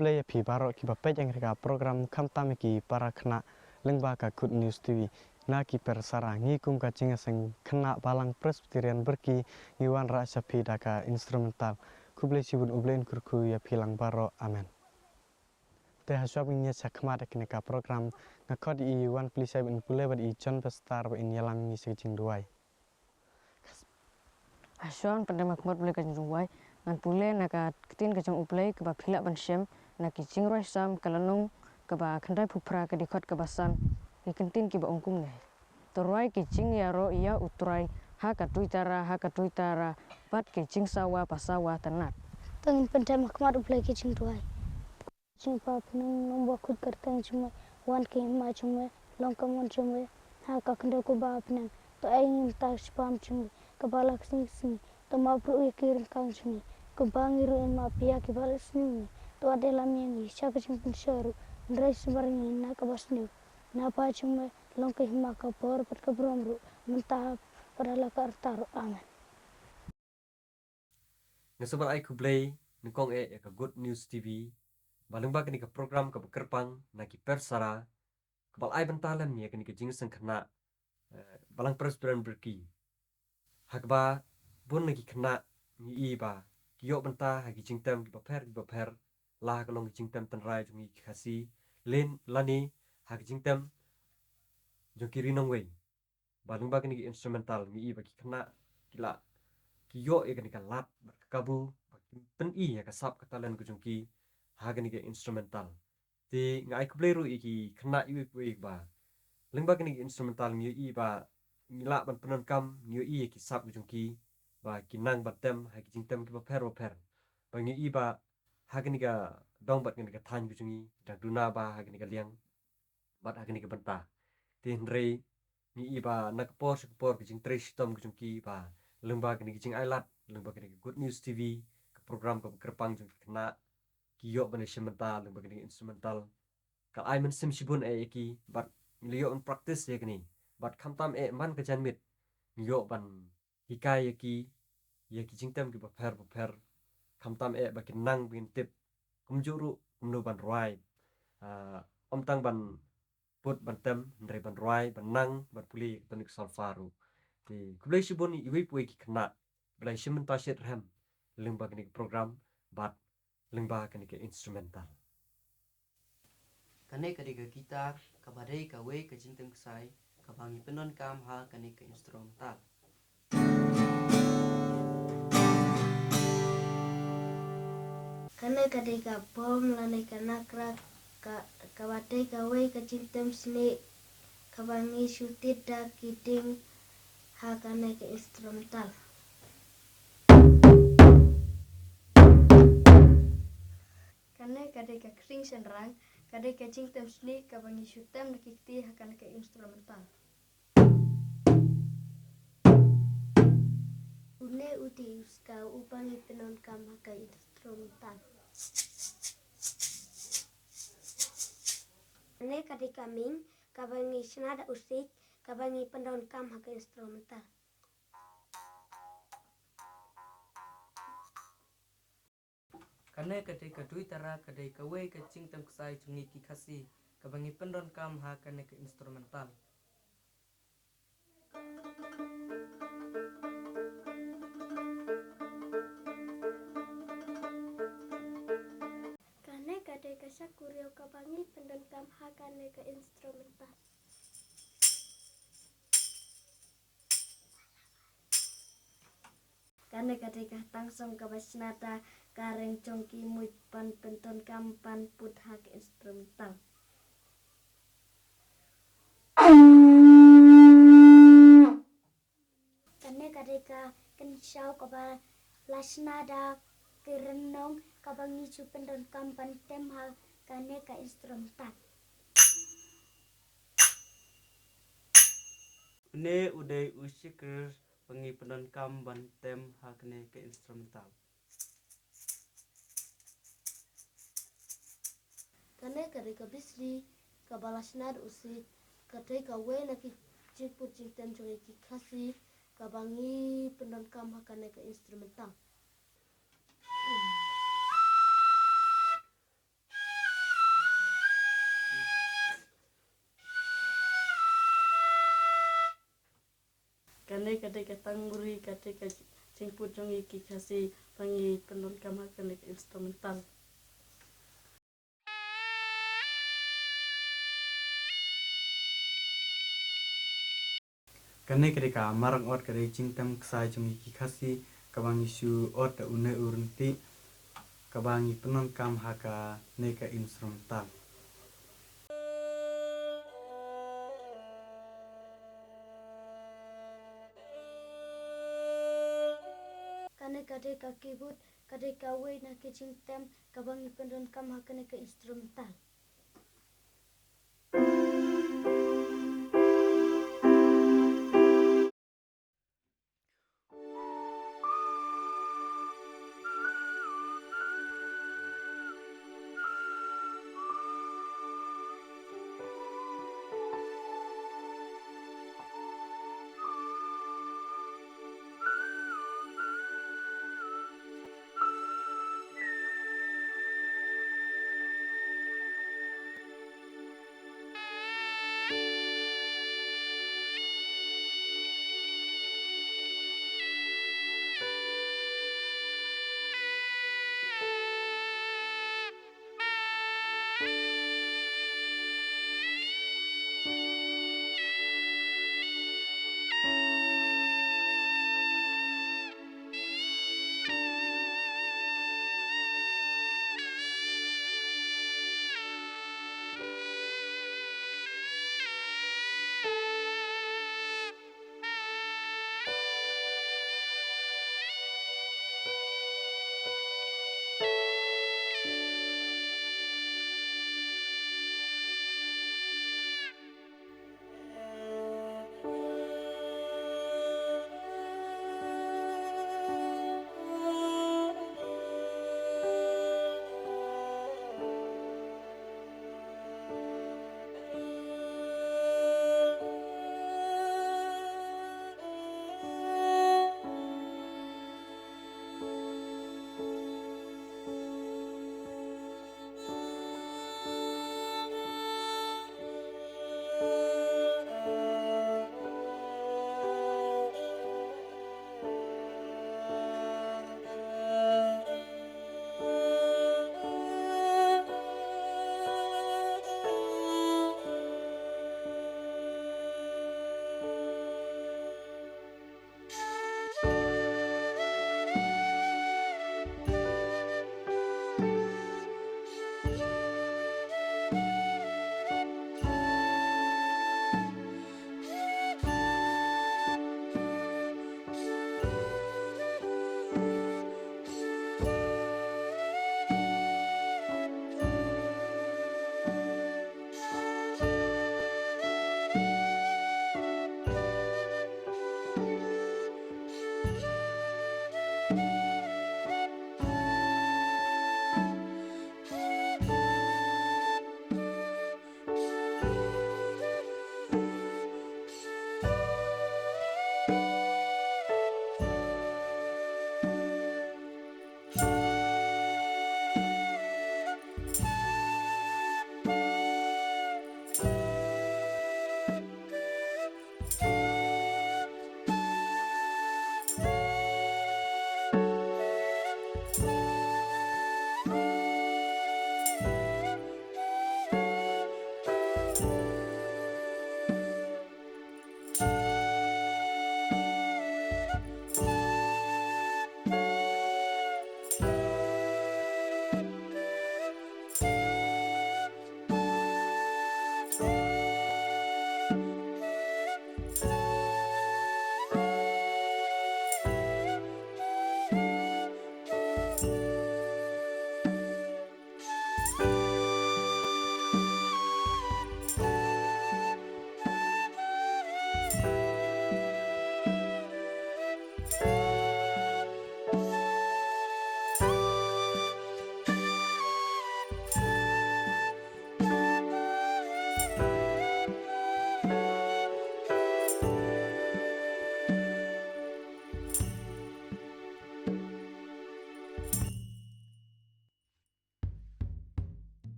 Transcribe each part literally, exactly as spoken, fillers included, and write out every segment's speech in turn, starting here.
Khublei ïa phi baroh kiba peit ïa ka program khamtam ïa ki para khynnah lyngba ka Good News T V. Na ki persara ngi kum ka jingïaseng khynnah Balang Presbyterian Byrki ngi wanrah sha phi da ka instrumental. Khublei shibun, U Blei un kyrkhu ïa phi lang baroh. Amen. Te hashwa ban ïa sha khmat ïa kane ka program nga khot ïa i Wanpli Shaiban pule bad i John Pastor ba in ïalam ïa ngi sha ka jingduwai. Hashwa ban pyndem ka khmat pule ka jingduwai, ngan pule na ka ktien ka jong U Blei kaba phi lah ban shem na ki Jingrwai Salm ka lynnong kaba khyndai phew phra ka dkhot kaba san, ki kyntien kiba ong kumne. To rwai ki jingïaroh ïa U Trai ha ka duitara, ha ka duitara bad ki jingsawa ba sawa tynnad. To ngin pyndem ka khmat U Blei ka jingduwai. Jingpynpnong nong ba kut kyrteng jong me, wan ka hima jong me, long ka mon jong me ha ka khyndew kumba ha bneng. To ai ngi mynta ka jingpynpnong jong ngi kaba la ka sngi ka sngi. To map ruh ïa ki ryngkang jong ngi kumba ngi ruh ngi map ïa kiba la sniew ïa ngi. To wat ïalam ïa ngi sha ka jingpynshoi ruh, hynrei sumar ïa ngi na kaba sniew. Na kaba jong me long ka hima, ka bor bad ka burom ruh mynta bad hala karta ruh. Amen. Nga sngewbha ai khublei nyngkong eh ïa ka Good News T V ba lyngba kane ka program kaba kyrpang na ki persara kaba la ai bynta lem ïa kane ka jingïaseng khynnah, eh, Balang Presbyterian Byrki. Ha kaba bun na ki khynnah ngi i ba ki ïoh bynta ha ki jingtem kiba pher kiba pher, la ha ka long ki jingtem tynrai jong ngi ki Khasi, lane ha ki jingtem jong ki ri nongwei. Ba lyngba kane ka instrumental ngi i ba ki khynnah ki la, ki ïoh ïa kane ka lad bad ka kabu ba ki pyni ïa ka sap ka talent ka jong ki ha kane ka instrumental. Te nga ai khublei ruh ïa ki khynnah iwei pa iwei ba lyngba kane ka instrumental ngi ïohi ba ngi lah ban pyndonkam, ngi ïohi ïa ki sap ka jong ki ba ki nang ban tem ha ki jingtem kiba pher ba pher. Ba ngi ïohi ba ha kane ka dong bad kane ka thaiñ ka jong ngi ki dang duna ba ha kane ka liang bad ha kane ka bynta. Te hynrei ngi i ba na ka por sha ka por ka jingtrei shitom ka jong ki ba lyngba kane ka jingai lad, lyngba kane ka Good News T V, ka program kaba kyrpang jong ki khynnah, ki ïoh ban ïashem bynta lyngba kane ka instrumental. Ka ai mynsiem shibun eh ïa ki bad ngi la ïoh ban practice ïa kane. Bad khamtam eh man ka janmiet ngi ïoh ban hikai ïa ki ïa ki jingtem kiba pher ba pher. Khamtam eh ba kin nang ba kin tip kumjuh ruh kumno ban rwai. Ah, ym tang ban put ban tem, hynrei ban rwai, ban nang, ban pule ïa ka tonic solfa ruh. Te khublei shibun ïa iwei pa iwei ki khynnah ba la ïashem bynta shitrhem lyngba kane ka program bad lyngba kane ka instrumental. Kane ka dei ka guitar kaba dei kawei ka jingtem ksai kaba ngi pyndonkam ha kane ka instrumental. Kane ka dei ka bom lane ka nakra ka, kaba dei kawei ka jingtem snieh kaba ngi shu tied da ki dieng ha kane ka instrumental. Kane ka dei ka khring shynrang, ka dei ka jingtem snieh kaba ngi shu tem da ki kti ha kane ka instrumental. Une u dei u skaw uba ngi pyndonkam ha ka instrumental. Kane ka dei ka ming kaba ngi shna da u siej kaba ngi pyndonkam ha ka instrumental. Kane ka dei ka duitara, ka dei kawei ka jingtem ksai jong ngi ki Khasi kaba ngi pyndonkam ha kane ka instrumental. Kane ka dei ka shakhuriaw kaba ngi pyndonkam ha kane ka instrumental. Kane ka dei ka tangsong kaba shna da ka reng jong ki muid ban pyndonkam ban put ha ka instrumental. Kane ka dei ka kynshaw kaba la shna da ki ryngnong kaba ngi shu pyndonkam ban tem ha kane ka instrumental. Une u dei u shaker ba ngi pyndonkam ban tem ha kane ka instrumental. Kane ka dei ka bisri kaba la shna da u siej, ka dei kawei na ki jingput jingtem jong ngi ki Khasi kaba ngi pyndonkam ha kane ka instrumental. Kane ka dei ka tangri, ka dei ka jingput jong ngi ki Khasi, ba ngi pyndonkam ha kane ka instrumental. Kane ka dei ka marang ot, ka dei jingtem ksai jong ngi ki Khasi, kaba ngi shu ot da une u ryntih, kaba ngi pyndonkam ha kane ka instrumental. Kane ka dei ka keyboard, ka dei kawei na ki jingtem kaba ngi pyndonkam ha kane ka instrumental.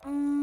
Mm,